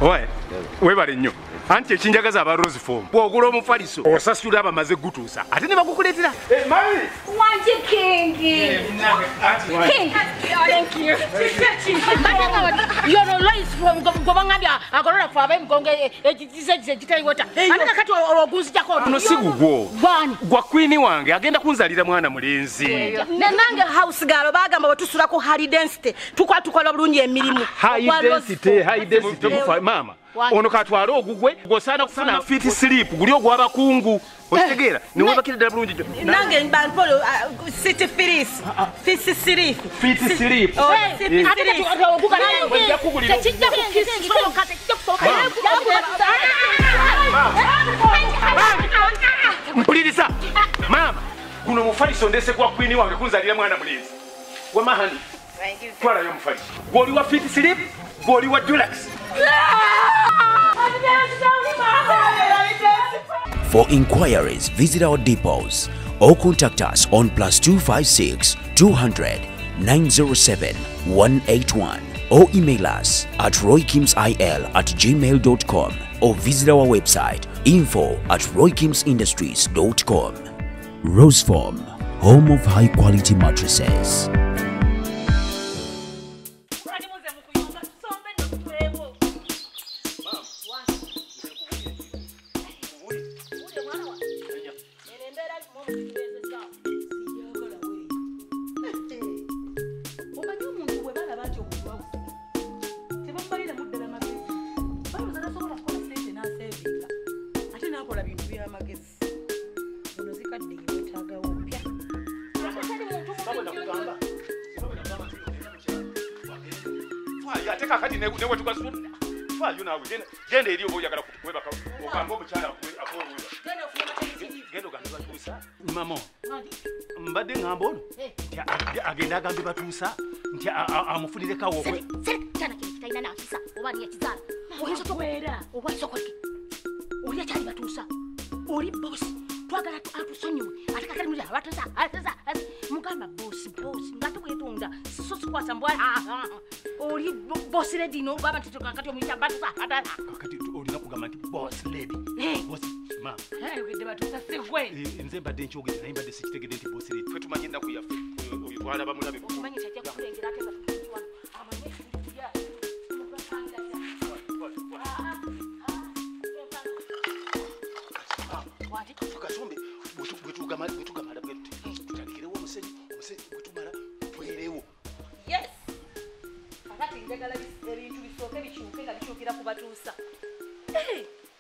Oye, webale nnyo. Anti ekinjagaza aba Rose Form. Bw'ogula omufaliso osasula abamaze gutuusa ate ne bakukuleetera. Mami! Wangi King. King. Thank you. Yono Rose Form gobangambya agolola fa ab'emigongo egize gitayiwota. Ate kakati olwogunzijako. Ono si gugwo. Gwa queen wange agenda kunzalira mwana mulenzi. Nange house girl bagamba bwe ku high density. Tukola bulungi emirimu. High density, high density. Mama. Ono katwala ogugwe gosana kufuna fit sleep guli ogwabakungu otegeera ne webakira ddala bulungi nange banpolo city firis fit sleep fit sleep mpuliriza mama guno mufaliso ndese kwa queen wange kunzalira mwana mulenzi wamahani twalayo mufaliso gwoli wa fit sleep gwoli wa deluxe. For inquiries, visit our depots or contact us on +256 200 907 181 or email us at roykimsil@gmail.com or visit our website info@roykimsindustries.com. Roseform, home of high quality mattresses. Genda eri oba oyagala kwebaka ogamba omukyala akuwe genda ogambe batuusa mama mbadde ŋŋamba ono nti agenda agambe batuusa nti amufunireko awo kyana kino kitalina nankisa oba ani yakizaala oyinza tokwera oba sokoleke oli akyali batuusa oli bosi twagala atusonyiwe ate kakali muli abatuusa mugamba bosi bosi nga tubwetonda so sikwasa mbwa oli boss lady no baba kati omuyita batuusa kakati olina kugamba nti boss lady boss mama ayogedde batuusa sigwe nze mbadde nkyogedde naye mbadde sikitegedde nti boss lady ffe tumanye ennaku yaffe oyo twalaba mulabe omanyi kyajja kutulengera ate nga tuli wano amanye kulya tukasombe bwetugamala bwe tutandikirewo omusenyu bwetumala twerewo. Yes. Kakati njagala ebintu bisooke bikyuke nga bikyukira ku batuusa.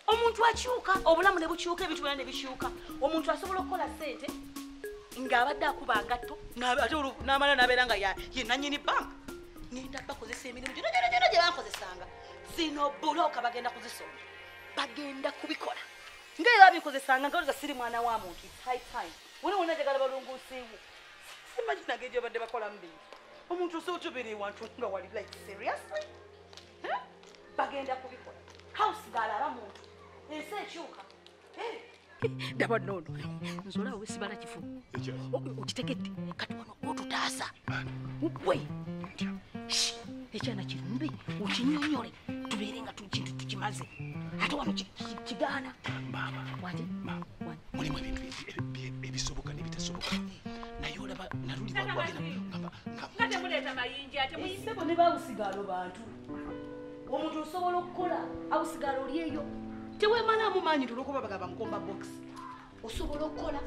Omuntu akyuka, obulamu ne bukyuka, ebintu byonna ne bikyuka. Omuntu asobola okukola ssente ng'abadde akuba ngatto ate n'amala n'abeera nga ye nannyini banka. Ngenda bakozesa emirimu gyonna gyonna gyonna gye bankozesanga. Zino bulooka bagenda kuzisoma. Bagenda kubikola. Nga era bikozesanga nga siri mwana wa muntu. It's high time. Wona wona njagala balunguusiiwo. Simanyi nage gye badde bakola mu bintu. Omuntu osobola otubeera ewantu nga wali like seriously? Bagenda kubikola. House girl aba muntu. Ensi ekyuka. Ndaba nnono nze olaba wesibala kifo okitegedde kati wano otutaasa gwe ekyana kirumbe okinyonyole tubeere nga kintu tukimaze ate wano kigaana. Maama mulimu ebintu ebisoboka n'ebitasoboka naye olaba naluli wagenda nga temuleeta mayinja ate muyisebo ne bawusigaalo bantu. Omuntu osobola okukola awusigaalo oli eyo teweemalaamu maanyi tulwokuba bagamba mukomba box. Osobola okukola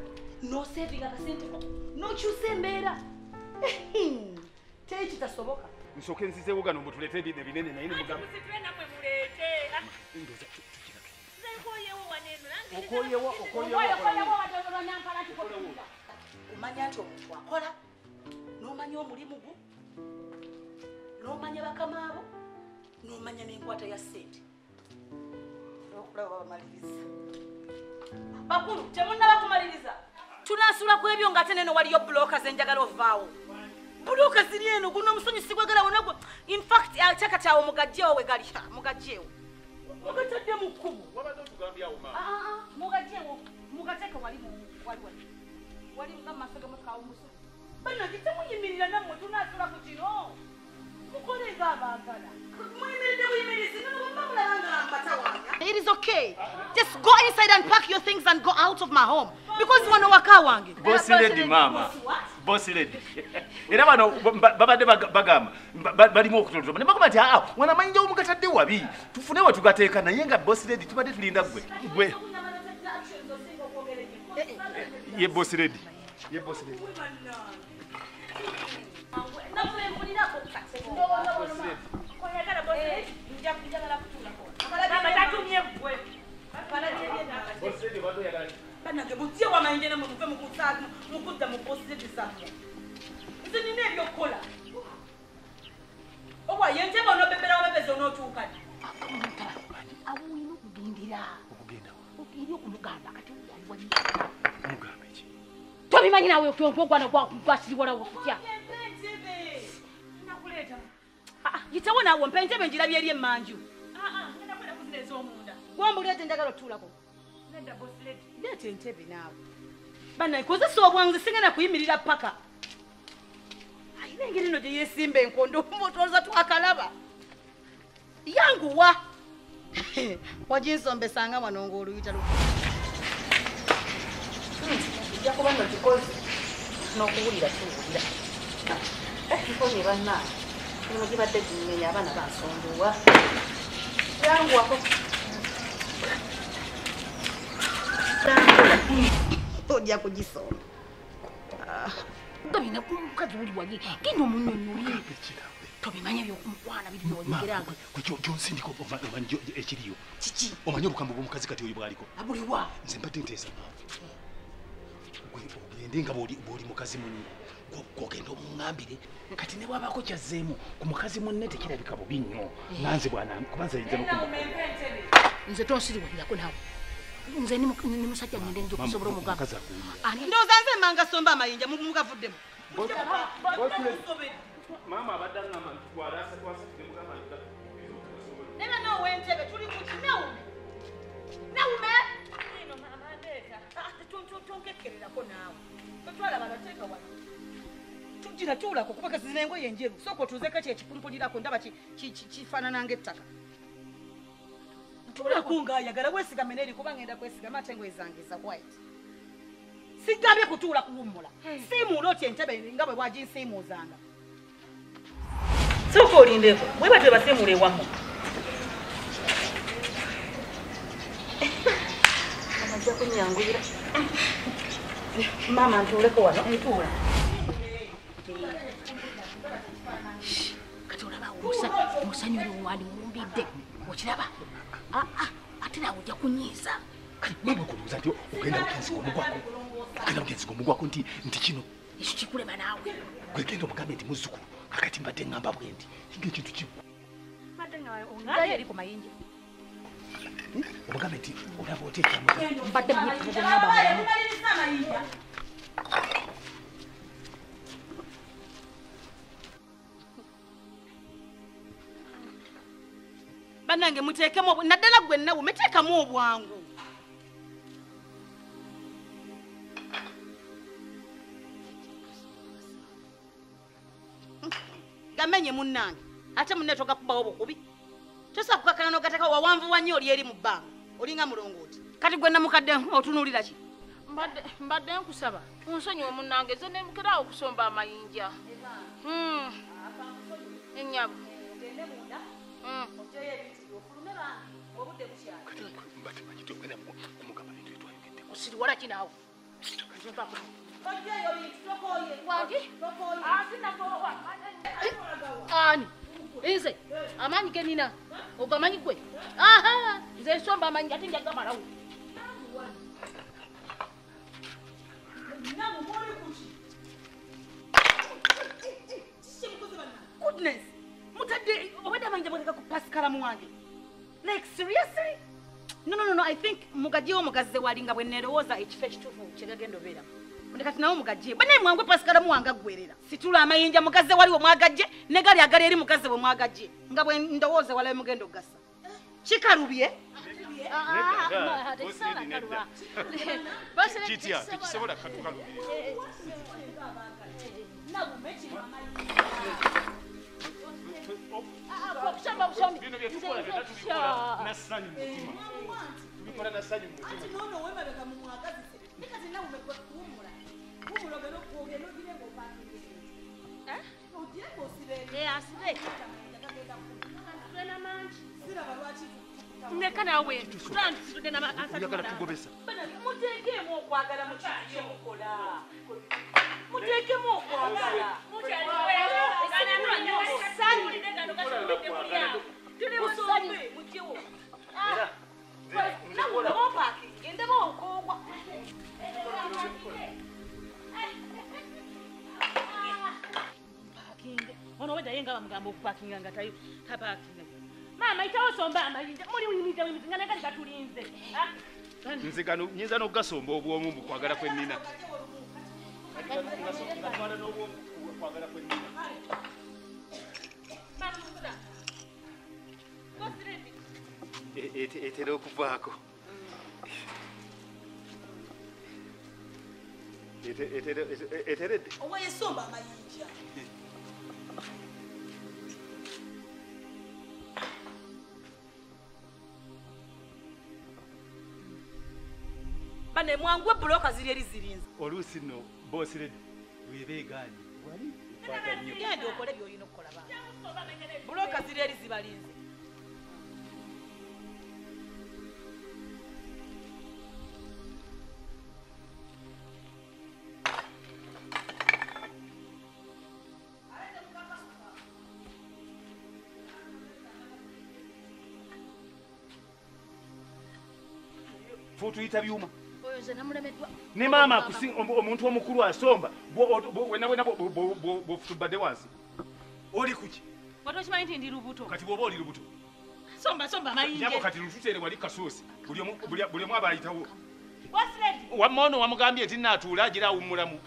n'osevinga akasenteko n'okyusa embeera teri kitasoboka. Nsooke nzizeewo gano mbu tuleete ebintu ebinene naye nemugamba omanya nti omuntu akola n'omanya omulimu gwo n'omanya bakamaabo n'omanya n'enkwata ya ssente. Okulaba bamaliriza bakulu temunnaba kumaliriza tunaasula ku ebyo ng'ate neno waliyo bulooka ze njagala ovaawo. Bulooka ziri eno guno omusunyi sigwagala wona gwe. In fact akyaka kyawo mugajjeewo we gali mugajjeewo mugatadde mu kkubo mugajjeewo mugateeke wali wali wali nga mu maaso g'emmotoka awo musu bannange temuyimirira nammwe tunaasula ku kino mukole ng'abaagala muyimiridde buyimirizi nono bwe mulaba nga Just go inside and pack your things and go out of my home. Because wano waka wange. Boss lady mama. Boss lady. Era bano babadde bagamba balimu okutolotoma. Ne bagamba nti aa wana mayinja omugatadde wabi. Tufune watugateeka naye nga boss lady tubadde tulinda gwe. Gwe. Ye boss lady. Ye boss lady. Tobimanyi nawe ogwana gwasiriwala okutya. Yitawo naawe mpa entebe njirabye eri emmanju. Gwambulira njagala otuulako. Leeta entebe naawe. Bannaye kozesa obwangu singenda kuyimirira paka. Ayina engeri eno gye yeesimba enkondo omutoza twakalaba. Yanguwa. Waginsombesanga wano ng'oluyita lu. Ojja kuba nno kikoze n'okuwulira kiwulira. Nkomye bannange. Emirimu gibadde gimmenya abaana bansumbuwa. Yanguwako. Ojja kugisoma. Gabina mukazi uli wali genda omunyonnyole. Tobimanya by'okumukwana biri by'oyogeranga. Gwe gy'onsindika omanyi ekiriyo. Kiki? Omanyi obukambo bw'omukazi kati oyo bwaliko. Abuliwa. Nze mbadde nteesa naawe. Gwe ogende nga bw'oli mukazi munne. Gw'ogenda omuŋŋambire kati ne bw'abaako kyazzeemu ku mukazi munne tekirabika bubi nnyo. Nanze bwana kubanza ayinza n'okumukola. Nze tonsiriwalirako naawe. Nze ni musajja ngende nja okusobola omugamba. Ndowooza nze mmanga somba amayinja mugavuddemu. Mama abadde aŋŋamba nti twalasa twasitudde mugamba nti Nena n'ow'entebe tuli ku ki Nawume. Nawume! Tonkekkererako naawe. Totwala bano teeka wano. Tugira tuulako kuba kasi zino engoye enjeru. Sooka otuuzeeko ekyo ekipumpulirako ndaba kifaanana ng'ettaka. Tuulako ng'ayagala weesigame n'eri kuba ngenda kwesigama ate engoye zange za white. Sigambye kutuula kuwummula. Siimuula otyo entebe nga bwe bwaginsiimuuzanga. Sooka olindeko, bwe batyo basiimuula ewammwe. Ajja kunnyanguyira. Maama ntuuleko wano. Ntuula. Kati olaba omusanyu oli wandiwumbidde. Okiraba? Ate naawe ojja kunyiiza. Kati maama okulowooza nti ogenda bugenzi ng'omugwako. Ogenda bugenzi ng'omugwako nti kino. Ekyo kikulema naawe. Gwe genda omugambe nti muzzukulu kakati mbadde ŋŋamba bwe nti ng'ekintu kiggwa. Mbadde nga eri ku mayinja. Omugambe nti olaba otya ekyamuka. Mbadde mmanyi ŋŋamba mulamu. Bannange muteekemu naddala ggwe nnawe muteekamu obwangu. Gamenye munnange ate munne togakubawo bukubi. Tosobola kukakkana n'ogateeka wawanvuwa nnyo oli eri mu bbanga olinga mulongooti. Kati gwe namukadde otunuulira ki? Mbadde nkusaba onsonyiwe munnange nze nemukerawo okusomba amayinja. Ennyabo. Osiriwala ki naawe? Ani? Nze amaanyi ge nina ogamanyi gwe? Aha, nze nsomba amanyi ate nja gamalawo. Goodness. Mutadde obadde amayinja bw'oteeka ku pasikalamu wange. Like seriously? No, I think mugagyewo mugazze wali nga bwe neerowooza ekifo ekituufu kye gagenda obeeramu. Kati nawe mugagye. Bannaye mwangu pasikalamu wange aggwerera. Situla amayinja mugazze wali we mwagagye ne gali agali eri mugazze we mwagagye. Nga bwe ndowooza walabe mugenda okugasa. Kikalubye. Kitya tekisobola katukalubirira. Bino bye tukola byonna tubikola na ssanyu mu mutima. Tubikola na ssanyu mu mutima. Ati nono wemabega mu mwagazise. Nika zina umekuwumula. Wumula ogenda ogenda ogire ng'opaakinga ebintu. Eh? Ogire ng'osiba ebintu. Eh, asibe. Agenda mangi. Siraba lwaki Ndeka naawe. Tutandise na Oyagala tugobesa. Muteekemu okwagala mu kintu kye mukola. Muteekemu okwagala. Musombe mugyewo. Nawe opaakinge ndaba okoowa. Paakinge. Ono wedda ye nga bamugamba okupaakinga nga tayo tapaakinga. Maama itawo somba amayinja muli uyimiza uyimiza nga nagali gatulinze. Nze gano nyinza n'okugasomba obwomu mu kwagala kwe nnina. Ngatwala n'obwomu mu kwagala kwe nnina. Etera okuvaako. Eteredde. Owa yesomba amayinja. Bane mwangu buloka ziri eri zirinze. Oluusi nno boss lady bw'eba egaanye wali ekwata nnyo. Genda okole by'olina okukola bana. Buloka ziri eri zibalinze. Futuyita byuma. Oyo nze namulemeddwa. Ne maama omuntu omukulu asomba wena wena bw'ofutubadde wansi. Oli kuki? Watu okimanyi nti ndi lubuto. Kati bw'oba oli lubuto. Somba somba amayinja. Nyabo kati lututeere wali kasoosi. Buli omu aba ayitawo. Boss lady. Wamma ono wamugambye nti nnaatuula agira awummulamu.